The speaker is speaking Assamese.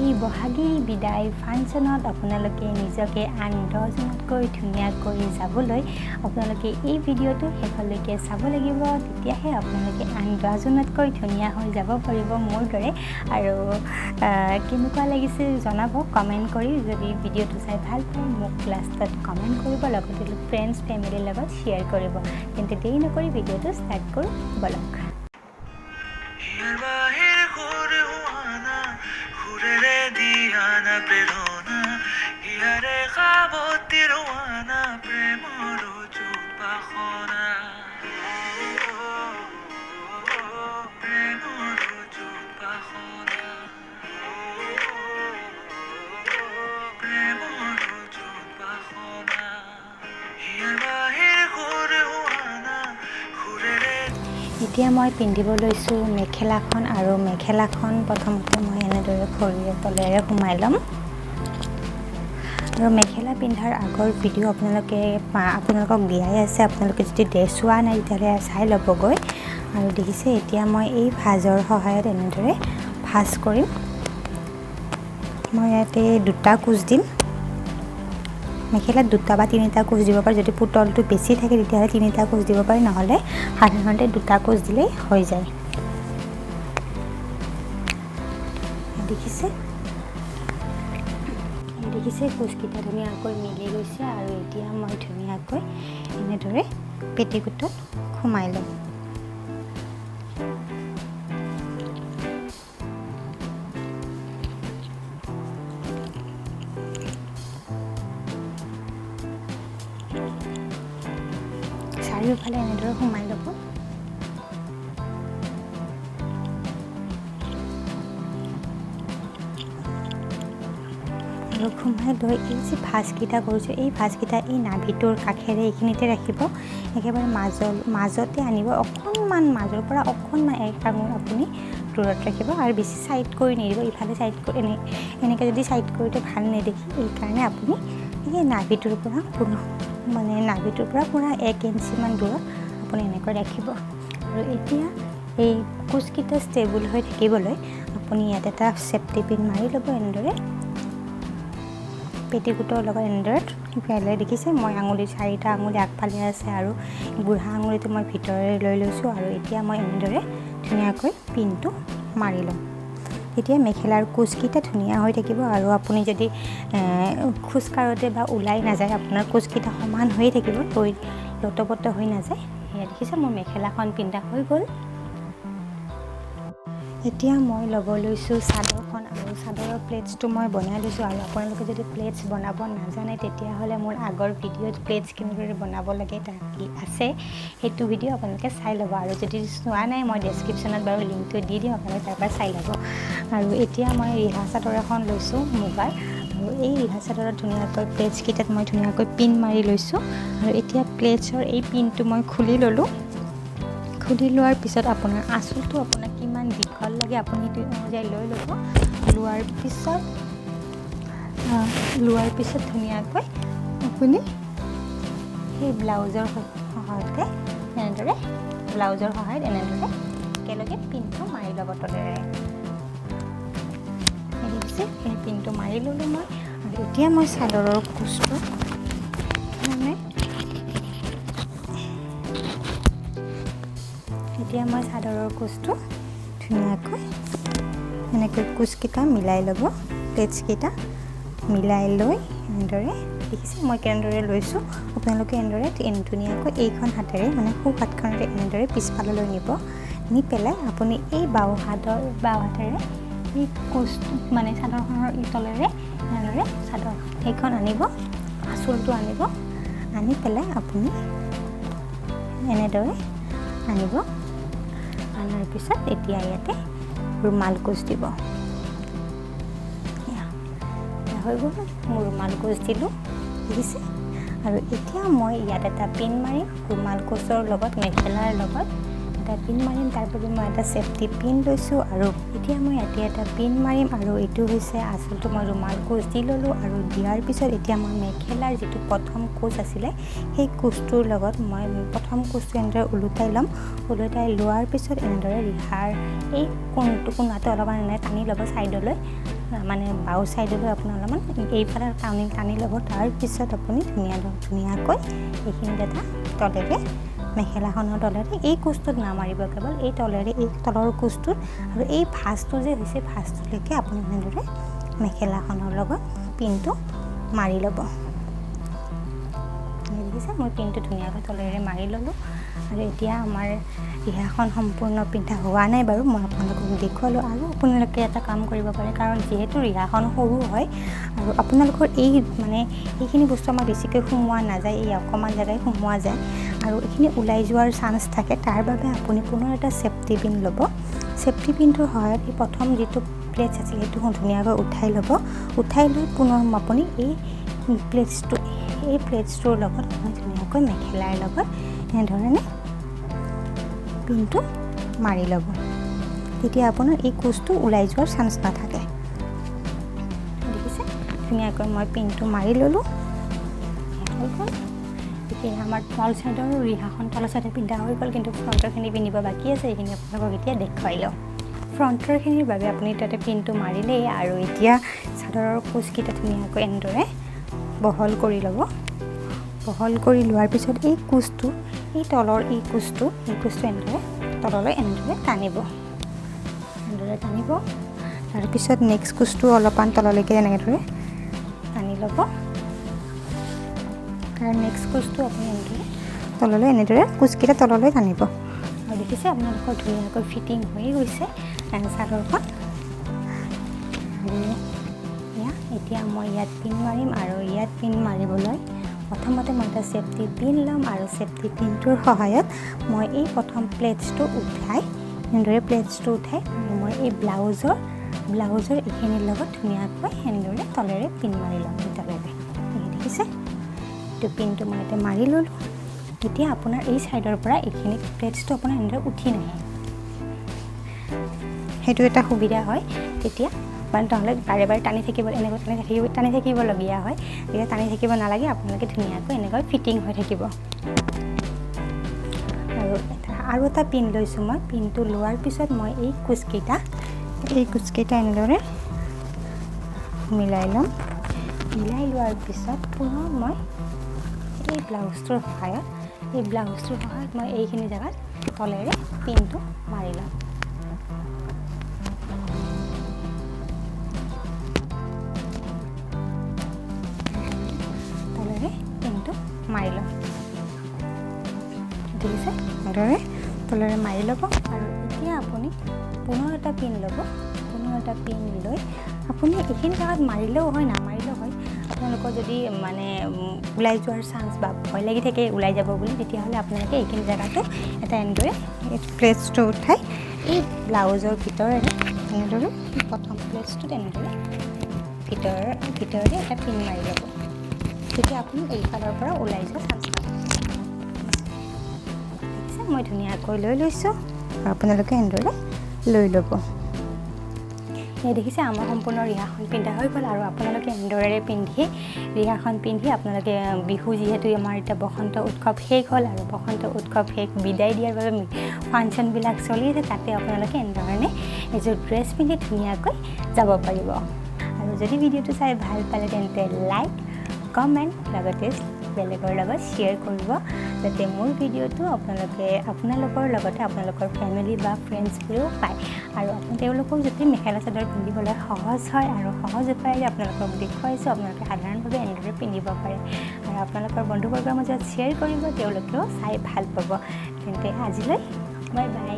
এই বহাগী বিদায় ফাংচনত আপোনালোকে নিজকে আন 10জনতকৈ ধুনীয়াকৈ যাবলৈ আপোনালোকে এই ভিডিঅ'টো শেষলৈকে চাব লাগিব, তেতিয়াহে আপোনালোকে আন 10জনতকৈ ধুনীয়া হৈ যাব পাৰিব মোৰ দৰে। আৰু কেনেকুৱা লাগিছে জনাব কমেণ্ট কৰি। যদি ভিডিঅ'টো চাই ভাল পায় মোক লাষ্টত কমেণ্ট কৰিব, লগতে ফ্ৰেণ্ডছ ফেমিলিৰ লগত শ্বেয়াৰ কৰিব। তেন্তে দেৰি নকৰি ভিডিঅ'টো ষ্টাৰ্ট কৰোঁ ব'লক। হিয়াৰ বাহিৰ সুৰ হোৱানা, সুৰেৰে দিয়ানা প্ৰেৰণা, হিয়াৰে সাৱটি ৰোৱানা, প্ৰেমৰ অযুত বাসনা, প্ৰেমৰ অযুত বাসনা, প্ৰেমৰ অযুত বাসনা। হিয়াৰ বাহিৰ সুৰ হোৱানা, সুৰেৰে এতিয়া মই পিন্ধিব লৈছোঁ মেখেলাখন। আৰু মেখেলাখন প্ৰথমতে মই এনেদৰে ভৰিৰে তলেৰে সোমাই ল'ম। আৰু মেখেলা পিন্ধাৰ আগৰ ভিডিঅ' আপোনালোকক দিয়াই আছে, আপোনালোকে যদি চোৱা নাই তেতিয়াহ'লে চাই ল'বগৈ। আৰু দেখিছে, এতিয়া মই এই ভাঁজৰ সহায়ত এনেদৰে ভাঁজ কৰিম। মই ইয়াতে দুটা কোচ দিম। মেখেলাত দুটা বা তিনিটা কোচ দিব পাৰি। যদি পুতলটো বেছি থাকে তেতিয়াহ'লে তিনিটা কোচ দিব পাৰি, নহ'লে সাধাৰণতে দুটা কোচ দিলেই হৈ যায়। দেখিছে, দেখিছে, কোচকেইটা ধুনীয়াকৈ মিলি গৈছে। আৰু এতিয়া মই ধুনীয়াকৈ এনেদৰে পেটিকোটত সোমাই ল'ম। চাৰিওফালে এনেদৰে সোমাই ল'ব। আৰু সোমাই লৈ এই যি ভাঁজকেইটা কৰিছোঁ, এই ভাঁজকেইটা এই নাভিটোৰ কাষেৰে এইখিনিতে ৰাখিব। একেবাৰে মাজতে আনিব, অকণমান মাজৰ পৰা অকণমান এক আঙুল আপুনি দূৰত ৰাখিব আৰু বেছি ছাইড কৰি নিদিব। ইফালে ছাইড কৰি এনেকৈ যদি ছাইড কৰি দিয়ে ভাল নেদেখি, এইকাৰণে আপুনি এই নাভিটোৰ পৰা পুনৰ মানে নাভিটোৰ পৰা পূৰা 1 ইঞ্চিমান দূৰত আপুনি এনেকৈ ৰাখিব। আৰু এতিয়া এই কোচকেইটা ষ্টেবল হৈ থাকিবলৈ আপুনি ইয়াত এটা চেফটি পিন মাৰি ল'ব এনেদৰে পেটিকোটৰ লগত এনেদৰে ইফালে। দেখিছে, মই আঙুলি চাৰিটা আঙুলি আগফালে আছে আৰু বুঢ়া আঙুলিটো মই ভিতৰলৈ লৈ লৈছোঁ। আৰু এতিয়া মই এনেদৰে ধুনীয়াকৈ পিনটো মাৰি ল'ম। তেতিয়া মেখেলাৰ কোচকেইটা ধুনীয়া হৈ থাকিব। আৰু আপুনি যদি খোজকাঢ়োতে বা ওলাই নাযায়, আপোনাৰ কোচকেইটা সমান হৈয়ে থাকিব, লটপট হৈ নাযায়। সেয়া দেখিছে, মোৰ মেখেলাখন পিন্ধা হৈ গ'ল। এতিয়া মই ল'ব লৈছোঁ চাদৰখন। আৰু চাদৰৰ প্লেটছটো মই বনাই লৈছোঁ। আৰু আপোনালোকে যদি প্লেটছ বনাব নাজানে তেতিয়াহ'লে মোৰ আগৰ ভিডিঅ'ত প্লেটছ কেনেদৰে বনাব লাগে তাত কি আছে, সেইটো ভিডিঅ' আপোনালোকে চাই ল'ব। আৰু যদি চোৱা নাই, মই ডেছক্ৰিপশ্যনত বাৰু লিংকটো দি দিম, আপোনালোকে তাৰ পৰা চাই ল'ব। আৰু এতিয়া মই ৰিহা চাদৰ এখন লৈছোঁ মুগাৰ। আৰু এই ৰিহা চাদৰত ধুনীয়াকৈ প্লেটছকেইটাত মই ধুনীয়াকৈ পিন মাৰি লৈছোঁ। আৰু এতিয়া প্লেটছৰ এই পিনটো মই খুলি ল'লোঁ। খুলি লোৱাৰ পিছত আপোনাৰ আঁচলটো আপোনাক কিমান দীঘল লাগে আপুনি সেইটো অনুযায়ী লৈ ল'ব। লোৱাৰ পিছত ধুনীয়াকৈ আপুনি সেই ব্লাউজৰ সহায়তে এনেদৰে, ব্লাউজৰ সহায়ত এনেদৰে একেলগে পিনটো মাৰি ল'ব তলেৰে। এই দেখিছে, সেই পিনটো মাৰি ল'লোঁ মই। আৰু এতিয়া মই চাদৰৰ কোচটো মানে এতিয়া মই চাদৰৰ কোচটো ধুনীয়াকৈ এনেকৈ কোচকেইটা মিলাই ল'ব, প্লেটছকেইটা মিলাই লৈ এনেদৰে। দেখিছে, মই কেনেদৰে লৈছোঁ। আপোনালোকে এনেদৰে ধুনীয়াকৈ এইখন হাতেৰে মানে সোঁ হাতখনেৰে এনেদৰে পিছফাললৈ নিব। নি পেলাই আপুনি এই বাওঁ হাতেৰে এই কোচটো মানে চাদৰখনৰ এই তলেৰে এনেদৰে চাদৰ সেইখন আনিব, আঁচলটো আনিব। আনি পেলাই আপুনি এনেদৰে আনিব। আনাৰ পিছত এতিয়া ইয়াতে ৰুমাল কোচ দিব। এয়া হৈ গ'ল, মোৰ ৰুমাল কোচ দিলোঁ, দেখিছে। আৰু এতিয়া মই ইয়াত এটা পিন মাৰিম, ৰুমাল কোচৰ লগত মেখেলাৰ লগত এটা পিন মাৰিম। তাৰ বাবে মই এটা চেফটি পিন লৈছোঁ। আৰু এতিয়া মই ইয়াতে এটা পিন মাৰিম। আৰু এইটো হৈছে আচলটো, মই ৰুমাল কোচ দি ল'লোঁ। আৰু দিয়াৰ পিছত এতিয়া মই মেখেলাৰ যিটো প্ৰথম কোচ আছিলে, সেই কোচটোৰ লগত মই প্ৰথম কোচটো এনেদৰে ওলোটাই ল'ম। ওলোটাই লোৱাৰ পিছত এনেদৰে ৰিহাৰ এই কোণটো, কোণাটো অলপমান এনে টানি ল'ব ছাইডলৈ। মানে বাওঁ ছাইডলৈ আপোনাৰ অলপমান এইফালে টানি টানি ল'ব। তাৰপিছত আপুনি ধুনীয়াকৈ এইখিনিত এটা তলেৰে মেখেলাখনৰ তলেৰে এই কোচটোত নামাৰিব, কেৱল এই তলেৰে এই তলৰ কোচটোত আৰু এই ভাঁজটো যে হৈছে ভাঁজটোলৈকে আপুনি এনেদৰে মেখেলাখনৰ লগত পিনটো মাৰি ল'ব। দেখিছে মই পিনটো ধুনীয়াকৈ তলেৰে মাৰি ল'লোঁ। আৰু এতিয়া আমাৰ ৰিহাখন সম্পূৰ্ণ পিন্ধা হোৱা নাই বাৰু, মই আপোনালোকক দেখুৱালোঁ। আৰু আপোনালোকে এটা কাম কৰিব পাৰে, কাৰণ যিহেতু ৰিহাখন সৰু হয় আৰু আপোনালোকৰ এই মানে এইখিনি বস্তু আমাৰ বেছিকৈ সোমোৱা নাযায়, এই অকণমান জেগাই সোমোৱা যায় আৰু এইখিনি ওলাই যোৱাৰ চান্স থাকে। তাৰ বাবে আপুনি পুনৰ এটা চেফটি পিন ল'ব। চেফটি পিনটোৰ সহায়ত এই প্ৰথম যিটো প্লেটছ আছিল সেইটো ধুনীয়াকৈ উঠাই ল'ব। উঠাই লৈ পুনৰ আপুনি এই প্লেটছটোৰ লগত আপুনি ধুনীয়াকৈ মেখেলাৰ লগত এনেধৰণে পিনটো মাৰি ল'ব। তেতিয়া আপোনাৰ এই কোচটো ওলাই যোৱাৰ চান্স নাথাকে। দেখিছে ধুনীয়াকৈ মই পিনটো মাৰি ল'লোঁ, হৈ গ'ল। এতিয়া আমাৰ তল চাইডৰ ৰিহাখন তলৰ চাইডে পিন্ধা হৈ গ'ল, কিন্তু ফ্ৰণ্টৰখিনি পিন্ধিব বাকী আছে, এইখিনি আপোনালোকক এতিয়া দেখুৱাই লওঁ। ফ্ৰণ্টৰখিনিৰ বাবে আপুনি তাতে পিনটো মাৰিলেই আৰু এতিয়া চাদৰৰ কোচকেইটা ধুনীয়াকৈ এনেদৰে বহল কৰি ল'ব। বহল কৰি লোৱাৰ পিছত এই কোচটো, এই তলৰ এই কোচটো এনেদৰে তললৈ এনেদৰে টানিব, এনেদৰে টানিব। তাৰপিছত নেক্সট কোচটো অলপমান তললৈকে এনেদৰে টানি ল'ব। আৰু নেক্সট কোচটো আপুনি এনেদৰে তললৈ এনেদৰে কোচকেইটা তললৈ টানিব। আৰু দেখিছে আপোনালোকৰ ধুনীয়াকৈ ফিটিং হৈয়ে গৈছে চাদৰখন। আৰু এতিয়া মই ইয়াত পিন মাৰিম আৰু ইয়াত পিন মাৰিবলৈ প্ৰথমতে মই এটা চেফটি পিন ল'ম আৰু চেফটি পিনটোৰ সহায়ত মই এই প্ৰথম প্লেটছটো উঠাই এনেদৰে প্লেটছটো উঠাই মই এই ব্লাউজৰ এইখিনিৰ লগত ধুনীয়াকৈ এনেদৰে তলেৰে পিন মাৰি ল'ম। তলেৰে দেখিছে এইটো পিনটো মই ইয়াতে মাৰি ল'লোঁ। এতিয়া আপোনাৰ এই ছাইডৰ পৰা এইখিনি প্লেটছটো আপোনাৰ এনেদৰে উঠি নাহে, সেইটো এটা সুবিধা হয়। তেতিয়া মানে নহ'লে বাৰে বাৰে টানি থাকিব, এনেকৈ টানি থাকিবলগীয়া হয়। তেতিয়া টানি থাকিব নালাগে, আপোনালোকে ধুনীয়াকৈ এনেকৈ ফিটিং হৈ থাকিব। আৰু এটা পিন লৈছোঁ মই। পিনটো লোৱাৰ পিছত মই এই কোচকেইটা এনেদৰে মিলাই ল'ম। মিলাই লোৱাৰ পিছত পুনৰ মই এই ব্লাউজটোৰ সহায়ত মই এইখিনি জেগাত তলেৰে পিনটো মাৰি ল'ম। তলেৰে পিনটো মাৰি ল'ম। দেখিছে এনেদৰে তলেৰে মাৰি ল'ব। আৰু এতিয়া আপুনি পুনৰ এটা পিন ল'ব। পুনৰ এটা পিন লৈ আপুনি এইখিনি জেগাত মাৰিলেও হয়, নামাৰিলেও হয়। আপোনালোকৰ যদি মানে ওলাই যোৱাৰ চান্স বা ভয় লাগি থাকে ওলাই যাব বুলি, তেতিয়াহ'লে আপোনালোকে এইখিনি জেগাটো এটা এনেদৰে প্লেটছটো উঠাই এই ব্লাউজৰ ভিতৰেৰে এনেদৰে প্ৰথম প্লেটছটোত এনেদৰে ভিতৰেৰে এটা পিন মাৰি ল'ব। তেতিয়া আপুনি এইফালৰ পৰা ওলাই যোৱা চান্স পাব। দেখিছে মই ধুনীয়াকৈ লৈ লৈছোঁ আৰু আপোনালোকে এনেদৰে লৈ ল'ব। এই দেখিছে আমাৰ সম্পূৰ্ণ ৰিহাখন পিন্ধা হৈ গ'ল। আৰু আপোনালোকে এনেদৰে পিন্ধি ৰিহাখন পিন্ধি আপোনালোকে বিহু যিহেতু আমাৰ এতিয়া বসন্ত উৎসৱ শেষ হ'ল আৰু বসন্ত উৎসৱ শেষ বিদায় দিয়াৰ বাবে ফাংচনবিলাক চলি আছে, তাতে আপোনালোকে এনেধৰণে এযোৰ ড্ৰেছ পিন্ধি ধুনীয়াকৈ যাব পাৰিব। আৰু যদি ভিডিঅ'টো চাই ভাল পালে তেন্তে লাইক, কমেণ্ট, লগতে বেলেগৰ লগত শ্বেয়াৰ কৰিব, যাতে মোৰ ভিডিঅ'টো আপোনালোকৰ লগতে আপোনালোকৰ ফেমিলি বা ফ্ৰেণ্ডছবোৰেও পায় আৰু তেওঁলোকেও যাতে মেখেলা চাদৰ পিন্ধিবলৈ সহজ হয় আৰু সহজ উপায়েৰে আপোনালোকক দেখুৱাইছোঁ, আপোনালোকে সাধাৰণভাৱে এনেদৰে পিন্ধিব পাৰে আৰু আপোনালোকৰ বন্ধুবৰ্গৰ মাজত শ্বেয়াৰ কৰিব, তেওঁলোকেও চাই ভাল পাব। তেন্তে আজিলৈ বাই বাই।